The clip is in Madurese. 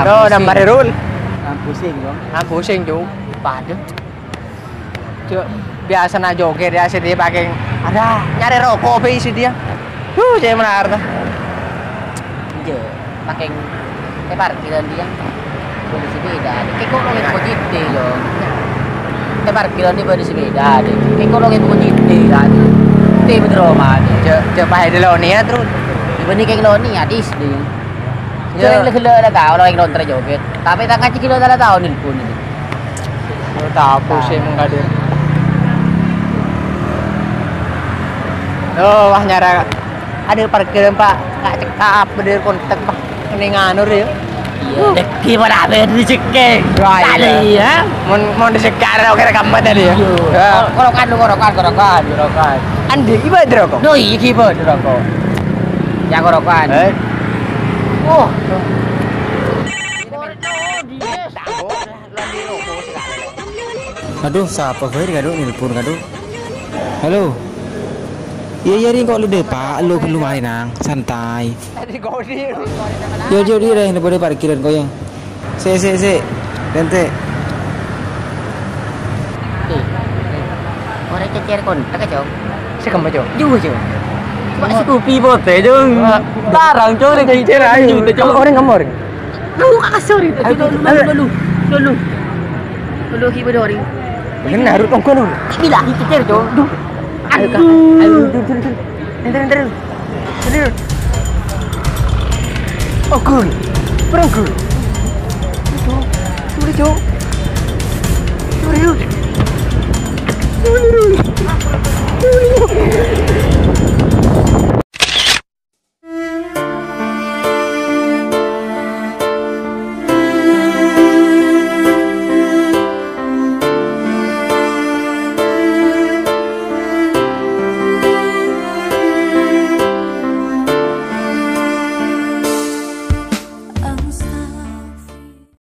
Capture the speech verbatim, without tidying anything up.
Lo, nambah Rul. Pusing, Cong. Ah, pusing, Cong. Padha. Cuk, biasana joget ya, sè dhiyâ pakèng, ada nyarè roko' bhâi sè dhiyâ. Huh, cè' melar ta. Iyâ, pakèng è parkiran dhiyâ. Bânnè sepèda, kèko lo' èpojhidhi, Cong. È parkiran dhiyâ bânnè sepèda, kèko lo' èpojhidhi, kan. Tè bâdâ roma, cè', cè' paè dâlonè ya, terros. Bânnè kèng lonè ya, dis, dhiyâ. Iyâ. Sèrèng la ghellâ' la tao, lo' èngontrè joget. Tapè ta' ngajhi ghellâ' ta' la tao nelpon. Oh, ta' pusing mongkadir. Oh, wah, nyara. Ada parkiran, Pak. Ka' cekap, bener kontak, Pak. Ini nganu, ya. Iyâ, dhâggi' padâ bâdâ rejeki. Wah, iyâ. Tadi, ya. Mon, mon rejeki ada, oke, rekam tadi, ya. Iyâ. Ya. Kor-, korokan lu, korokan, korokan, korokan. Andi, iba ada rokok? Duh, iya, iba ada rokok. Ya, korokan. Eh? Oh. Adhu, sapa bhâi, adhu, nelpon, adhu. Halo. Iyâ, iyâ, rèng kok lè dâpa', lo' ghâllu marè, Nang. Santai. Iyâ, iyâ, iyâ, rèng, bâdâ parkiran, kok, ya. Sè', sè', sè'. Rèntè'. Orèng cècèr kontak, Cong. Sè kemma, Cong? Juwâ, Cong. Cuma sè kopi potè, Cong. Wah. Tarang, Cong, orèng cècèr, ayo. Juta, Cong. Kamu orèng, kamu orèng. Lu, ah, sorry. Ayo, lu, lu, ayo. Lu, lu, lu, lu. Lu, lu, ki bâdâ orèng. Bener, harus tongkol, lu. Bilang, cècèr, Cong. Duh. Ayo, Kak. Aduh. Ayo, dulu, dulu, dulu. Enter, enter, dulu. Enter. Oh, gol. Perang gol. Itu. Sulit, Cong.